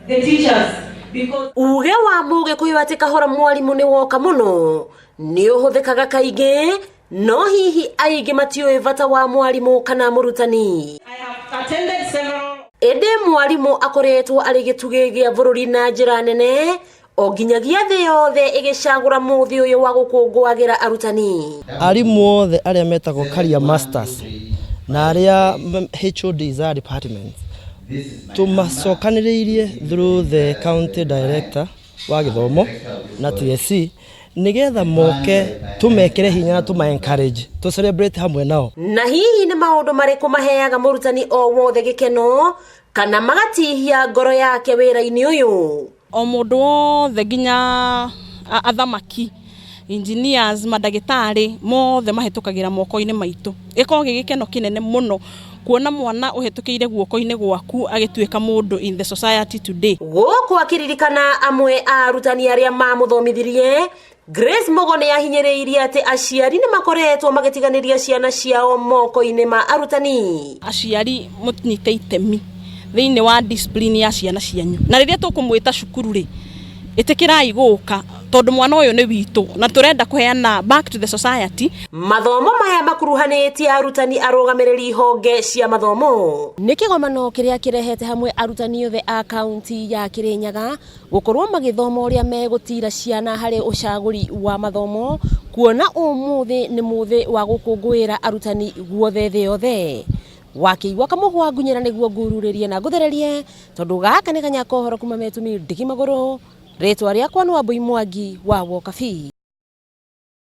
The teachers, because Uge wa Mũgĩkũyũ atĩ kahora mwarimũ nĩ woka mũno nĩ ũhũthĩkaga kaingĩ, no hihi aingĩ matiũĩ bata wa mwarimũ kana mũrutani. I have attended several Ĩndĩ mwarimũ akoretwo arĩ gĩtugĩ gĩa bũrũri na njĩra nene o nginyagia thĩ yothe ĩgĩcagũra mũthĩ ũyũ wa gũkũngũagĩra arutani. Arimũ othe arĩa metagwo career masters na arĩa HODs a departments tũmacokanĩrĩirie through the county director wa gĩthomo na TSC nĩgetha moke tũmekĩre hinya na tũma encourage tũ celebrate hamwe nao. Na hihi nĩ maũndũ marĩkũ maheaga mũrutani o wothe gĩkeno kana magatihia ngoro yake wĩra-inĩ ũyũ? O mũndũ wothe, nginya athamaki, engineers, mandagĩtarĩ mothe mahĩtũkagĩra moko-inĩ maitũ. Gĩkoragwo gĩ gĩkeno kĩnene mũno kuona mwana ũhĩtũkĩire guoko-inĩ gwaku agĩtuĩka mũndũ in the society today. Gũkũ akĩririkana amwe a arutani arĩa mamũthomithirie, Grace Mugo nĩ ahinyĩrĩirie atĩ aciari nĩ makoretwo magĩtiganĩria ciana ciao moko-inĩ ma arutani. Aciari, mũnyite itemi thĩinĩ wa discipline ya ciana cianyu, na rĩrĩa tũkũmwĩta cukuru rĩ, ĩtĩkĩrai gũka tondũ mwana ũyũ nĩ witũ na tũrenda kũheana back to the society. Mathomo maya makuruhanĩtie arutani, arũgamĩrĩri honge cia mathomo. Nĩ kĩgomano kĩrĩa kĩrehete hamwe arutani othe a kaunti ya Kĩrĩnyaga gũkorwo magĩthoma ũrĩa megũtira ciana harĩ ũcagũri wa mathomo, kuona ũmũthĩ nĩ mũthĩ wa gũkũngũĩra arutani guothe thĩ yothe. Wakĩigua kamũhwa ngunyĩra nĩguo ngururĩrie na ngũthererie, tondũ gaka nĩ kanya kohoro kuma metumi ndigi magũrũ. Rĩtwa rĩakwa nĩ Wambui Mwangi wa Wokabi.